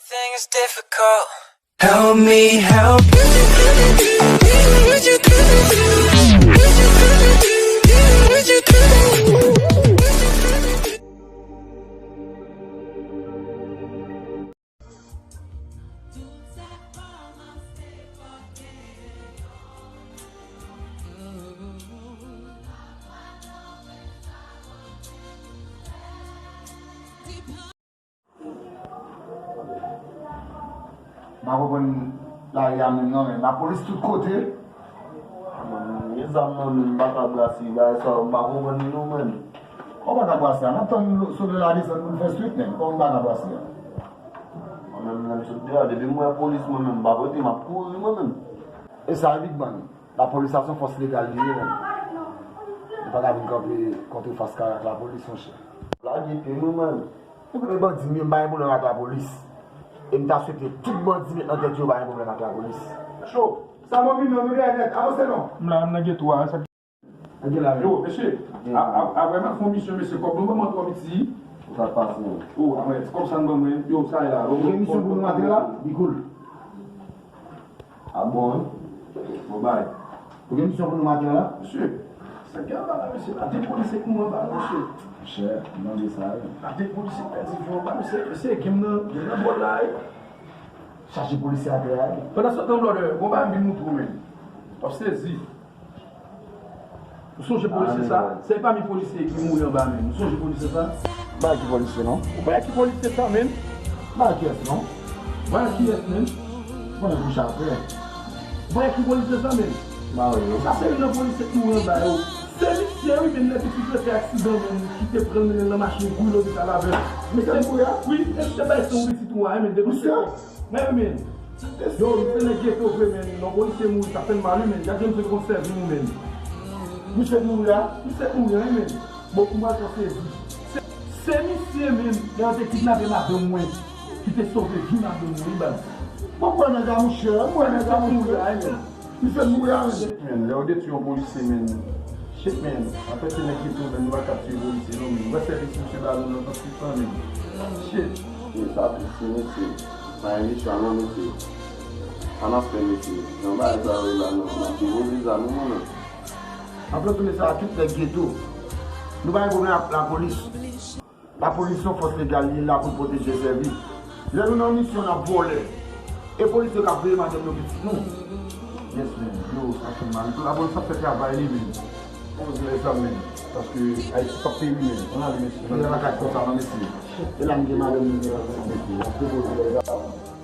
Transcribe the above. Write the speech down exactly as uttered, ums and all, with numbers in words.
Things difficult. Help me help you. M pa konprann lari a menm non, men lapolis tout kote. Mwen, gen zam nan men m, m pa ka brase bagay sa yo, m pa konprann li non, men. Kòman w pa ka brase a? N ap tann Soleil la desann pou n fè swit, men. Kòman w pa ka brase a? Mwen menm, lè m sot deyò, depi m wè polis, mwen menm, m pa pote, m ap kouri, mwen menm. E sa, e Big Bang. Lapolis la se yon fòs legal li ye, men. Li pa ka vin kanpe kontrefas kare ak lapolis, monchè. Lage pye nou, men. Ou konnen bandi m yo, m pa gen pwoblèm ak lapolis. E m ta swete tout bandi met nan tèt yo pa gen pwoblèm ak lapolis. Cho. Sa mwen vin nan nou dèyè nèt. Avanse non. M la, m nan geto a, sa. Ann gen la. Yo, mesye, a, a, apre m ap fè yon misyon, mesye, kòb nou ban mwen twò piti. Sa k pase, non? O, apre, kòb sa n ban mwen, yo, sa e la. Ou gen misyon pou nou maten la? Bi cool. A bon, wi. Bon bagay. Ou gen misyon pou nou maten la? Mesye, sa gen anba la, mesye. La de polisye k mouri anba la, mesye. Monchè, m tande sa, wi. La de polisye k pèdi vi anba, mesye. Mesye, gen m nan, gen m nan bòl la, wi. Chache polisye atè a, wi. Pandan se tan, blòdè, gon bagay m vin moutre w, men. W ap sezi. Ou sonje polisye sa? Se pami polisye ki mouri anba, men. Ou sonje polisye sa? M pa wè ki polisye, non. Ou pa wè ki polisye sa, men? M pa wè kiyès, non. Ou pa wè kiyès, men? Konnen kouche apre. Ou pa wè ki polisye sa, men? M pa wè yo. Sa se youn nan polisye ki mouri anba yo. Se misye, wi, men lè pitit yo fè aksidan, men, ki te pran l mennen l nan machin, kouri lopital avè l. Misye mouri a? Wi, e misye bay san pitit ou a, men, depi se. Men, men. Yo, misye nèg geto vre, men. Lè yon polisye mouri, sa fè m mal, wi, men. Gad jan misye te konn sèvi nou, men. Misye mouri a? Misye mouri a, wi, men. Bon, pou mwen, sa sezi. Se, se misye, men, lè yo te kidnape madanm mwen, ki te sove vi madanm mwen, wi, baz. Mwen kwè nèg la, monchè, mwen kwè nèg la, monchè. Misye mouri a, wi, men. Misye mouri a, men. Shit, man, lè yo detwi yon polisye, men. Shit, man. Anfèt, se nèg ki tou, men, nou pa ka tiye polisye, non, men. Mwen sèvis misye ba nou nan konfli, men. Shit. Mesye, sa plis, mesye. Pa gen chwa, non, mesye. Sa n ap fè, mesye? Nan bagay sa yo la, non. N ap depoze zam, wi, mwen, men. Anfèt, mesye, a tout nèg geto. Nou pa gen pwoblèm ak lapolis. Lapolis se yon fòs legal, li la pou l pwoteje e sèvi. Lè nou nan misyon, n ap vòlè. E polis yo k ap veye madanm nou, pitit nou. Yes, men. Yo, sa fè mal. Lapolis ap fè travay li, men. Poze lè zam, men. Paske Ayiti p ap peri, men. Ann ale, mesye. Ann ale lakay konsa, non, mesye. E la m gen madanm nou, mesye. N ap depoze lè zam.